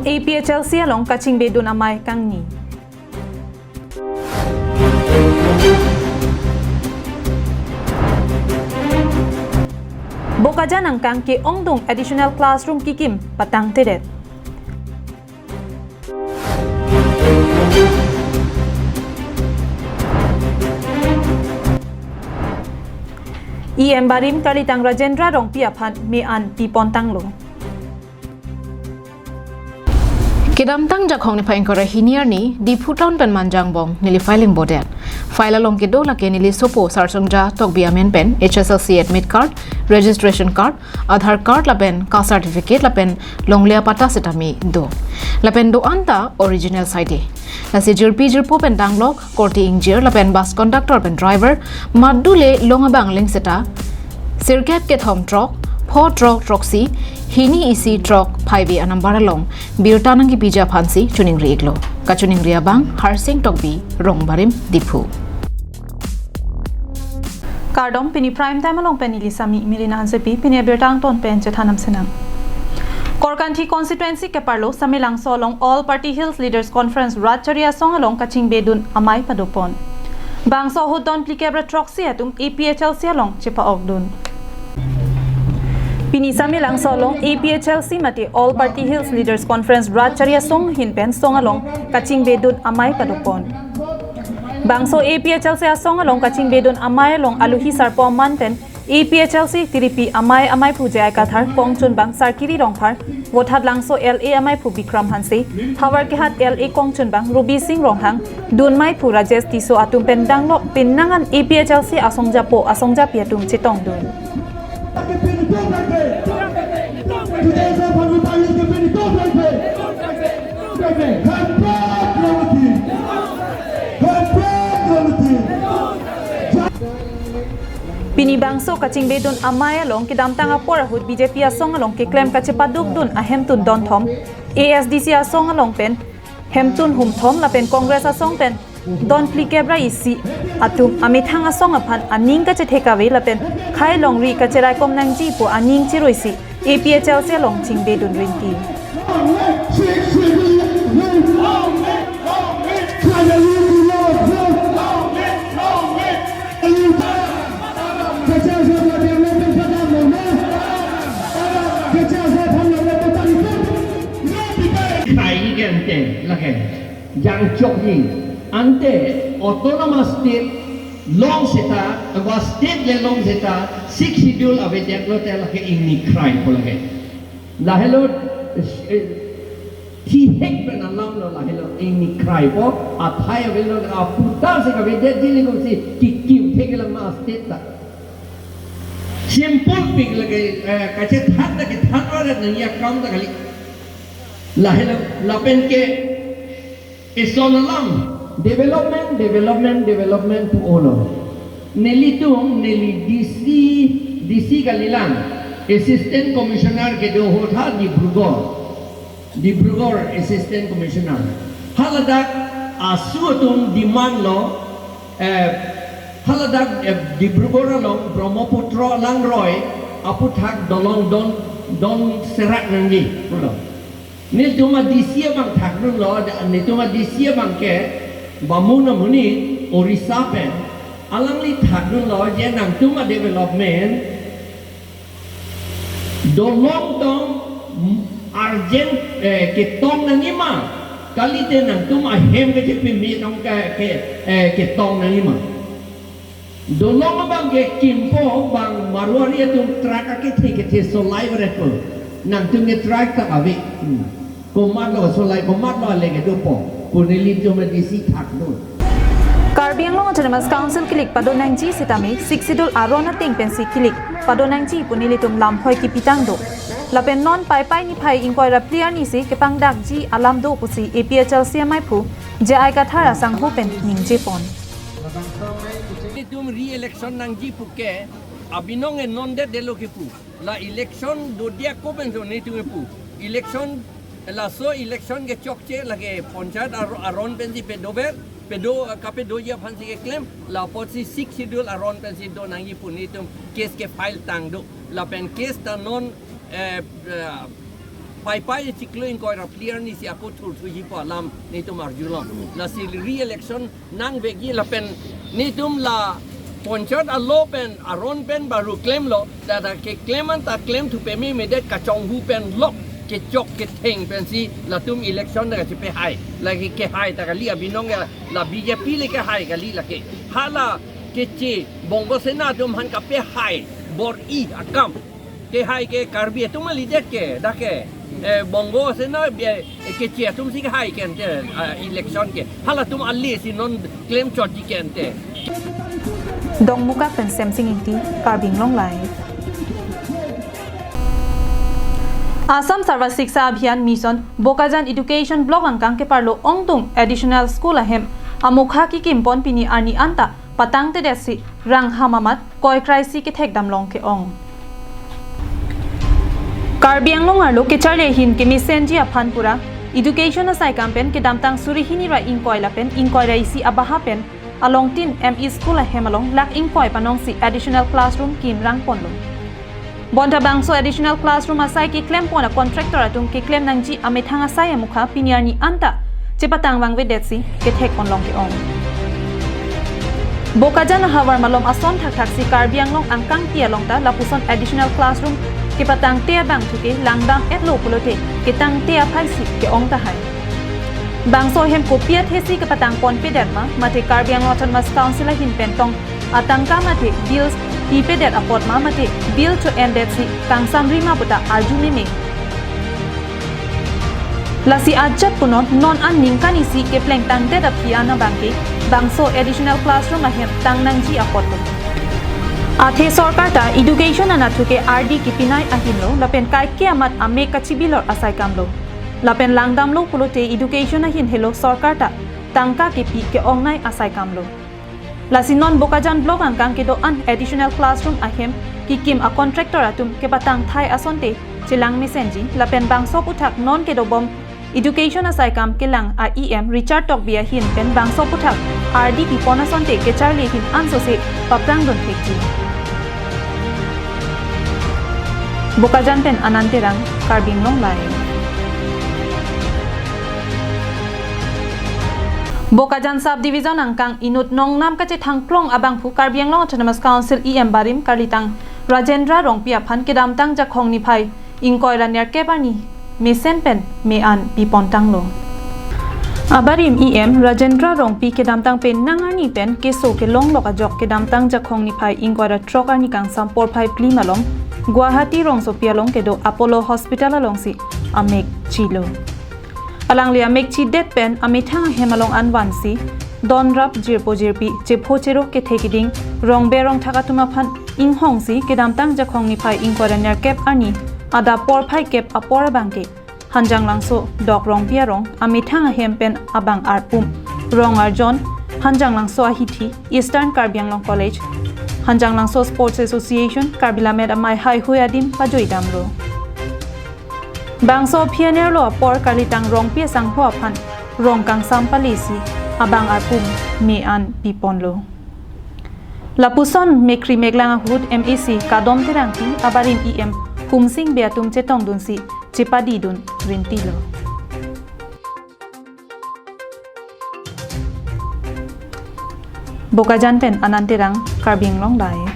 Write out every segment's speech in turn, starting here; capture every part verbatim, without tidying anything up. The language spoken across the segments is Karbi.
A P H L C along kachingbedun amei kangni. Bokajan angkang ke-ongdung additional classroom kikim patangtedet. E M barim kalitang Rajendra Rongpi aphan me-an pipontanglo. Kedamtang Jakhong niphai ingkoi ra hini arni Diphu town pen Manjangbong neli filing bodet. File along kedo lake neli sopo Sarsongja Tokbi amen pen H S L C admit card, registration card, Aadhaar card lapen caste certificate lapen longle apatta sitame do. Lapen do-an ta original side. Lasi jirpi jirpo pen danglok, korte ingjir lapen bus conductor pen driver, madu le long abang leng seta, sirkep kethom throk, pho throk throksi, hini isi throk phaive anumber along birta nangkepiji aphansi choningri-iklo. Kachoningri abang Harsing Tokbi, Rongbarim, Diphu. Kardom, pini Prime Time along pen neli Sami Milina Hansepi, pini abirta angton pen chethan nangsinang. Korkanthi constituency keparlo Samelangso along All Party Hills Leaders Conference rat chari asong along kachingbedun amei padopon. Bangso ahut don phlikep ra throksi atum A P H L C along chepa-okdun. Pini Samelangso along A P H L C mate All Party Hills Leaders Conference rat chari asong ahin pen song along kachingbedun amei padopon. Bangso A P H L C asong along kachingbedun amei along aluhi sarpo aman pen A P H L C tiripi amei ameiphu J I Kathar, kongchunbang Sarkiri Rongphar, Vothatlangso L A ameiphu Bikram Hanse, Howraghat L A kongchunbang Rubi Singh Ronghang, dunmeiphu Rajesh Tisso atum pen danglok penang an A P H L C asongjapo asongjapi atum chetongdun. Pini bangso kachingbedun amei along kedamtang apor ahut B J P asong along keklem kachepadukdun ahemtun donthom, A S D C asong along pen hemtun humthom lapen Congress asong pen don phlikep ra isi atum amethang asong aphan aning kachethek ave lapen khei longri kacheraikom nangji pu aning chiruisi A P H L C along chingbedun rinti. Khai gente lake jangchokji ante autonomous state long seta, ba state le long seta, Sixth Schedule avedet lote lake ingni kraipo lake. Lahelo, eh, thihek pen alam lo lahelo ingni kraipo, athai avelo aputa si kavedetji le kosi kikim thek lang ma state ta. Simple pik lake, eh, kachethan ta kethan ra nangji akam ta kali. Lahelo, lapen ke ison alam, development, development, development pu-olo. Nelitum, neli D C, D C kalilang, Assistant Commissioner kedo ahut ha Dibrugarh, Dibrugarh Assistant Commissioner. Haladak asu atum demand lo, eh, haladak, eh, Dibrugarh along Brahmaputra langroi aputhak dolong don, don serak nangji pulo. Nelitum a D C abang thakdunlo, nelitum a D C abang ke Bamun amonit Orissa pen, alangli thakdunlo je nangtum a development dolong tong urgent, eh, ketong nangji ma, kalite nangtum ahem kachepeme tong ke, ke, eh, ketong nangji ma. Dolong abang ke kimpo bang Marwari atum truck akethe kethe solai berepo. Nangtum ke truck ta ave. Hmm. Komatlo solai, komatlo ale kedopo pu nelitum D C thakdun. Karbi Anglong Autonomous Council kilik padonangji sitame Sixth Schedule aron ateng pensi kilik padonangji pu nelitum lamhoi kipitang do. Lapen non Paipai niphai ingkoi ra phli arni si kepangdakji alam do pusi A P H L C ameiphu J I Kathar asangho pen ningjepon. Nelitum re-election nangji puke abinong e non det detlo kepu. La election dodiya ko pensi nelitum kepu. Election, laso election kechokche lake panchayat ar-, aron pensi pedover, pedo, kapedoji aphansi keklem, la apotsi Sixth Schedule aron pensi donangji pu nelitum case kefile tang do. Lapen case ta non, eh, eh, Paipai chiklo ingkoi ra phli arni si ako thurthuji pu alam netum arjulong. Lasi re-election nangvekji lapen netum la ponchot alo pen aron pen baru klemlo, ta ta keklem anta klemthu pememedet kachonghu pen lok kechok ketheng pensi latum election ta kachepehai. Lake kehai ta kali abinong ke la B J P le kehai kali lake. Hala keche Bongo Sena atum aphan kapehai bor-i akam. Kehai ke Karbi atum kalidet ke, dak ke, eh, Bongo Sena bi, eh, keche atum si kehai ke ante, ah, election ke. Halatum ale si non klemchotji ke ante. Dongmukak pen Semsing Ingti, Karbi Anglong Live. Assam Sarva Shiksha Abhiyan Mission Bokajan Education Block angkang keparlo ongdung Additional School ahem amokha kikimpon pini arni anta patangtedetsi rangham amat koikreisi kethekdamlong ke-ong. Karbi Anglong arlo kecharli ahin kemesenji aphan pura education asaikam pen kedamtang suri hini ra ingkoi lapen ingkoi ra isi abaha pen alongtin M E school ahem along lakh ingkoi panongsi additional classroom kim rangponlo. Bonta bangso additional classroom asai keklempon a contractor atum keklem nangji amethang asai amokha pini arni anta chepatang vangvedetsi kethekponlong ke-ong. Bokajan ahavar malom ason thakthaksi Karbi Anglong angkangpi along ta lapuson additional classroom kepatangte abangthu ke langdam-etlo pulote ketangte aphaisi ke-ong tahai. Bangso ahem kopi athesi kepatangponpedet ma, mate Karbi Anglong Autonomous Council ahin pen tong atangka mate bills pipedet apot ma, mate bill cho-endetsi kangsamri ma puta arju meme. Lasi ajat punon non an ningkan isi keplengtangdet aphi an abangke bangso additional classroom ahem tang nangji apotlo. Athe sorkar ta education anatthu ke ardi kipinai ahinlo lapen kaike amat amek kachibilor asaikamlo. Lapen langdamlo pulote education ahin helo sorkar ta tangka kepi ke-ongnei asaikamlo. Lasi non Bokajan Block angkang kedo-an additional classroom ahem kikim a contractor atum kepatangthai asonte chelang mesenji lapen bangso aputhak non kedobom education asaikam kelang a E M Richard Tokbi ahin pen bangso aputhak ardi pipon asonte kecharli ahin ansose paprangdun thekji. Bokajan pen Anand Terang, Karbi Anglong Live. Bokajan Sub Division angkang inut nongnam kachethangklong abangphu Karbi Anglong Autonomous Council E M barim karlitang Rajendra Rongpi aphan kedamtang Jakhong niphai ingkoi ra nerkep arni mesen pen me-an pipontanglo. Abarim E M Rajendra Rongpi kedamtang penang arni pen keso kelonglok ajok kedamtang Jakhong niphai ingkoi ra throk arni kangsam porphai phli malom Guwahati rongsopi along kedo Apollo Hospital alongsi amek chilo. Alangli amek chidet pen amethang ahem along an vansi donrap jirpo jirpi chepho chero kethe kiding rongber rongthak atum aphan inghongsi kedamtang Jakhong niphai ingkoi ra nerkep arni adap porphai kep apor abangke Hanjanglangso Dokrongpi arong amethang ahem pen abang arpum Rong Arjon, Hanjanglangso ahithi Eastern Karbi Anglong College, Hanjanglangso Sports Association, Karbi Lammet Amei haihui adim pajuidamlo. Bangso aphi anerlo apor karlitang Rongpi asangho aphan rong kangsam palesi abang arpum me-an piponlo. Lapuson mekri meklang ahut M A C Kadom Terangpi abarim E M Humsing Bey atum chetongdunsi chepadidun rintilo. Bokajan pen Anand Terang, Karbi Anglong Live.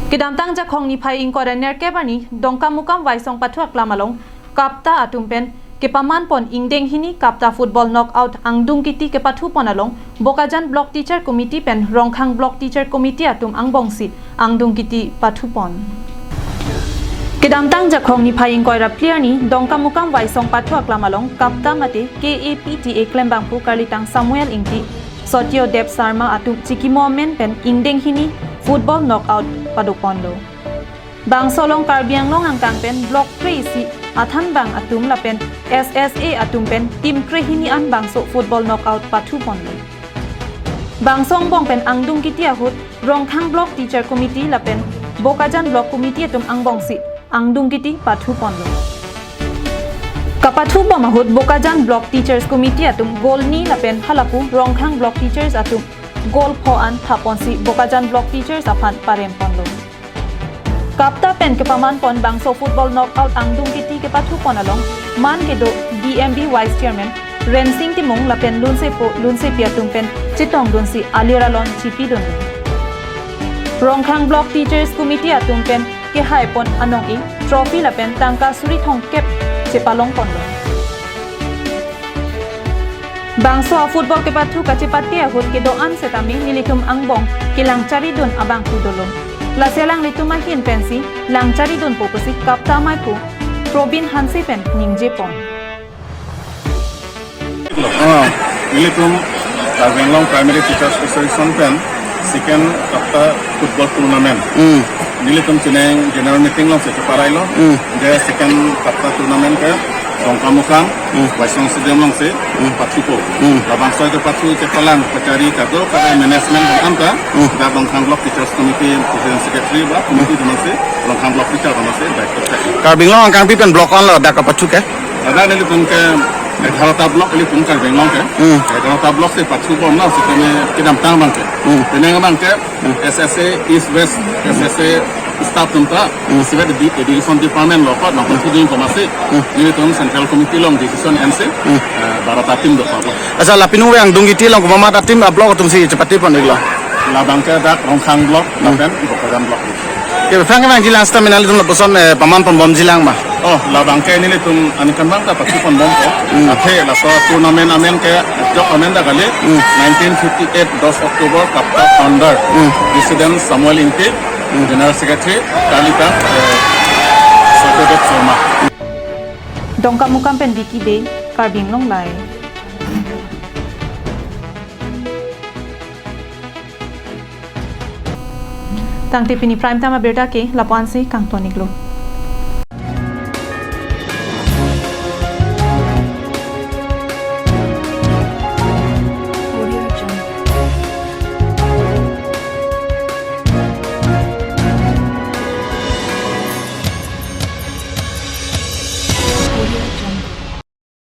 Kedamtang Jakhong niphai ingkoi ra nerkep arni Dongkamukam Waisong pathu aklam along KAPTA atum pen kepamanpon ingdeng hini KAPTA football knockout angdung kiti kepathupon along Bokajan Block Teacher Committee pen Rongkhang Block Teacher Committee atum angbongsi angdung kiti pathupon. Kedamtang Jakhong niphai ingkoi ra phli arni Dongkamukam Waisong pathu aklam along KAPTA mate K A P T A klembangphu karlitang Samuel Ingti, Sotyo Deb Sarma atum chikimo amen pen ingdeng hini football knockout padoponlo. Bangso along Karbi Anglong angkang pen block kre-isi athanbang atum lapen S S A atum pen team kre hini an bangso football knockout pathuponlo. Bangso angbong pen angdung kiti ahut Rongkhang Block Teacher Committee lapen Bokajan Block Committee atum angbongsi angdung kiti pathuponlo. Kapathubom ahut Bokajan Block Teachers Committee atum goal ni lapen halapu Rongkhang Block Teachers atum goal pho an thaponsi Bokajan Block Teachers aphan parem ponlo. Kapta pen kepaman pon bangso football knockout angdung kiti kepathu pon along man kedo D M B Vice Chairman Rensing Timung lapen lunsepo lunsepi atum pen chetongdunsi alir alon chipidunlo. Rongkhang Block Teachers Committee atum pen kehai pon anong-i trophy lapen tangka suri thomkep chepalong ponlo. Bangso a-football kepathu kachepate ahut kedo-an setame nelitum angbong kelang charidun abangphu dolo. Lasi alanglitum ahin pensi lang charidunpo pusi Kapta Maiphu Probin Hanse pen ningje pon. Oh. Nelitum Karbi Anglong Primary Teachers Association pen second Kapta football tournament. Hmm. Nelitum cheneng general meeting alongsi keparailo. Hmm. Je second Kapta tournament ke Dongkamukam, Hmm. Waisong Stadium alongsi Hmm. pathupo. Hmm. Labangso kepathu chepalang kachari kado kare management anta Hmm. dak Rongkhang Block Teachers Committee President Secretary ba committee Hmm. atum si Rongkhang Block teacher atum si daitwo thek. Karbi Anglong angkangpi pen block onlo dak kepathu ke? Ladak nelitum ke egarota block nelitum Karbi Anglong ke. Hmm. Egarota block si pathu bomlo, si kami kedamtang abang ke. Hmm. Penang abang ke, Hmm. S S A East West, S S A staff atum ta, Hmm. isivet di education department lo kot, nang Hmm. pathu dun komatsi. Hmm. Nelitum central committee along decision ensi, Hmm. eh, barota team do kot. Asa la pinu vang angdung kiti along komat a-team a-block atum si chepate pon-iklo? Labang ke dak Rongkhang block, Hmm. lapen Bokajan block. Kevang kevangjilang setame nanglitum lapuson, eh, paman ponbomjilang ma? Oh, labang ke nelitum aningkanvang ta pathu ponbompo. Hmm. Athe laso tournament amen ke jok amen ta kali, Hmm. nineteen fifty-eight, dos October, Kapta Founder, Hmm. President Samuel Ingti, Hmm. General Secretary, Kalita, eh, Satyadev Sharma. Dongkamukam pen Vicky Dey, Karbi Anglong Live. Tangte pini prime time abirta ke lapu-ansi kangton-iklo.